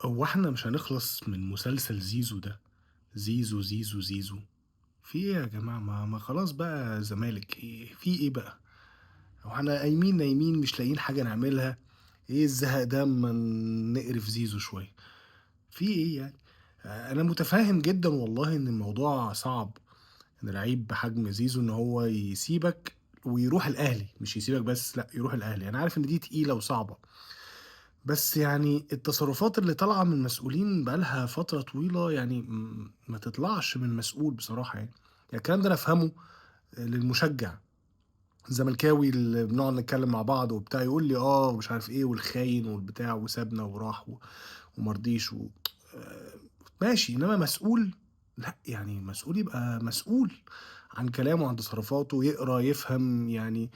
هو احنا مش هنخلص من مسلسل زيزو ده؟ زيزو زيزو زيزو، في ايه يا جماعة؟ ما خلاص بقى، زمالك إيه؟ في ايه بقى؟ هو احنا قايمين نايمين مش لاقيين حاجة نعملها؟ ايه الزهق ده؟ ما نقرف زيزو شوية. في ايه يعني؟ انا متفهم جدا والله ان الموضوع صعب، ان لعيب بحجم زيزو ان هو يسيبك ويروح الاهلي، مش يسيبك بس، لا يروح الاهلي. انا عارف ان دي تقيلة وصعبة، بس يعني التصرفات اللي طالعة من مسؤولين بقالها فترة طويلة يعني ما تطلعش من مسؤول بصراحة. يعني الكلام ده أنا أفهمه للمشجع الزملكاوي اللي بنقعد نتكلم مع بعض وبتاع، يقول لي ومش عارف إيه والخاين والبتاع وسابنا وراح ومرضيش ماشي. إنما مسؤول لا، يعني مسؤول يبقى مسؤول عن كلامه وعن تصرفاته، يقرأ يفهم، يعني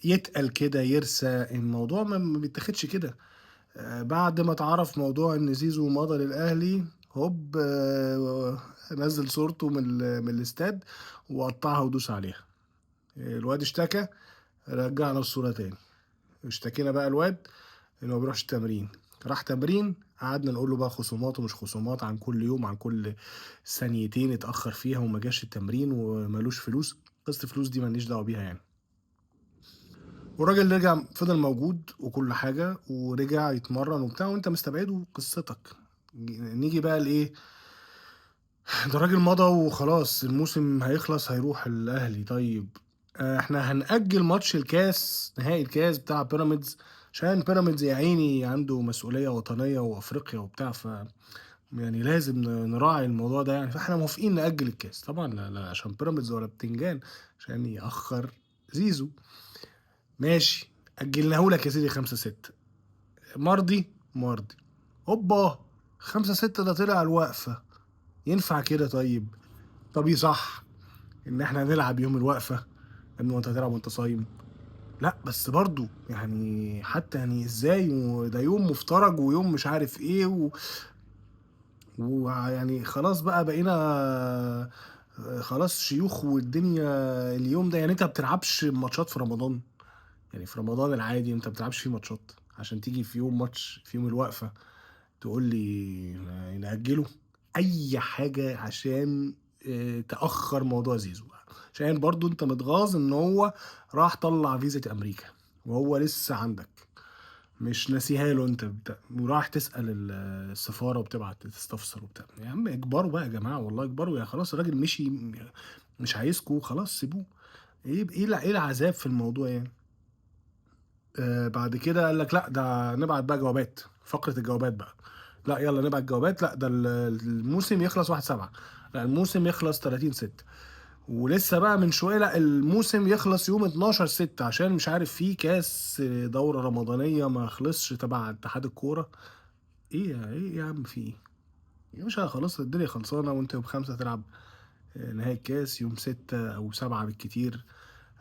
يتقل كده يرسى الموضوع، ما بيتاخدش كده. بعد ما اتعرف موضوع ان زيزو مضى للاهلي، هوب، نزل صورته من الاستاد وقطعها ودوس عليها. الواد اشتكى، رجعنا الصورة تاني. اشتكينا بقى الواد انه ما بيروحش التمرين، راح تمرين، قعدنا نقول له بقى خصومات ومش خصومات، عن كل يوم عن كل ثانيتين اتأخر فيها وما جاش التمرين ومالوش فلوس. قصة فلوس دي ماليش دعوة بيها يعني. والراجل رجع فضل موجود وكل حاجة، ورجع يتمرن وبتاع، وانت مستبعده قصتك. نيجي بقى لإيه؟ ده الراجل مضى وخلاص، الموسم هيخلص هيروح الأهلي. طيب احنا هنأجل ماتش الكاس، نهائي الكاس بتاع بيراميدز، عشان بيراميدز يا عيني عنده مسؤولية وطنية وأفريقيا وبتاع، ف يعني لازم نراعي الموضوع ده يعني، فاحنا موافقين نأجل الكاس. طبعا لا، لا عشان بيراميدز ولا بتنجان، عشان يأخر زيزو. ماشي، أجلناه لك يا سيدي 5-6، مرضي مرضي. هوبا 5-6 ده طلع الوقفة، ينفع كده؟ طيب طب يصح إن إحنا نلعب يوم الوقفة إنه أنت هتلعب وأنت صايم؟ لا بس برضو يعني حتى يعني إزاي، وده يوم مفترج ويوم مش عارف إيه ويعني خلاص بقى بقينا خلاص شيوخ والدنيا اليوم ده. يعني أنت ما بتلعبش ماتشات في رمضان، يعني في رمضان العادي انت ما بتلعبش فيه ماتشات، عشان تيجي في يوم ماتش في يوم الوقفة تقول لي نأجله أي حاجة عشان تأخر موضوع زيزو، عشان برضو انت متغاظ ان هو راح طلع فيزا أمريكا وهو لسه عندك مش ناسيها له انت بتاع، وراح تسأل السفارة وبتبعت تستفسر وبتاع. يا عم اكبروا بقى يا جماعة، والله اكبروا يا خلاص، الراجل مشي مش عايزكوا خلاص سيبوه. ايه العذاب في الموضوع يعني؟ بعد كده قال لك لا ده نبعت بقى جوابات، فقرة الجوابات بقى، لا يلا نبعت جوابات، لا ده الموسم يخلص 1/7، لا الموسم يخلص 30/6، ولسه بقى من شوية لا الموسم يخلص يوم 12/6 عشان مش عارف في كاس دورة رمضانية ما خلصش تبع اتحاد الكورة. ايه يا عم في ايه؟ يا باشا خلاص الدنيا خلصانة، وانت يوم 5 تلعب نهائي الكاس، يوم 6 أو 7 بالكتير،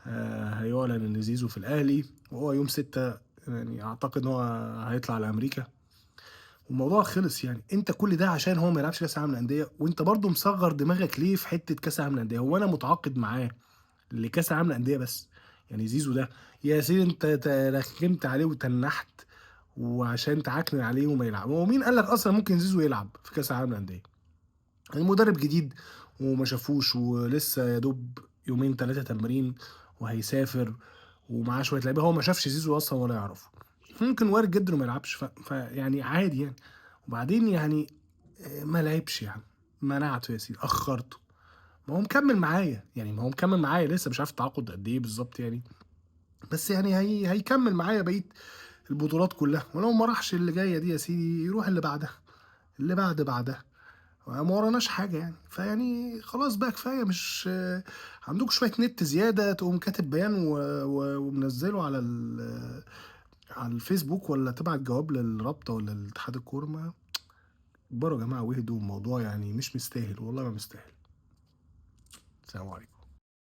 هيعلن ان زيزو في الاهلي، وهو يوم 6 يعني اعتقد ان هو هيطلع لامريكا، والموضوع خلص. يعني انت كل ده عشان هو ما يلعبش كاس العالم للانديه، وانت برضو مصغر دماغك ليه في حتة كاس العالم للانديه؟ هو انا متعاقد معاه لكاس العالم للاندية بس؟ يعني زيزو ده يا سيدي انت ترخمت عليه وتنحت وعشان تعاكن عليه وما يلعب، هو مين قال لك اصلا ممكن زيزو يلعب في كاس العالم للاندية؟ المدرب جديد وما شافوش، ولسه يا دوب يومين 3 تمرين وهيسافر ومعاه شوية لعيبة، هو ما شافش زيزو اصلا ولا يعرفه، ممكن وارد جدا وما يلعبش، فيعني عادي يعني. وبعدين ما لعبش يعني، منعته يا سيدي، اخرته، ما هو مكمل معايا يعني، ما هو مكمل معايا لسه مش عارف التعاقد قد ايه بالظبط يعني، بس يعني هيكمل معايا بقية البطولات كلها، ولو ما راحش اللي جاية دي يا سيدي يروح اللي بعدها، اللي بعد بعدها، ما وراناش حاجة يعني. فيعني خلاص بقى كفاية، مش عندك شوية نت زيادة تقوم كاتب بيان ومنزلة على الفيسبوك، ولا تبعت جواب للرابطة ولا لاتحاد الكورة. ما كبروا يا جماعة واهدوا، الموضوع يعني مش مستاهل، والله ما مستاهل. السلام عليكم.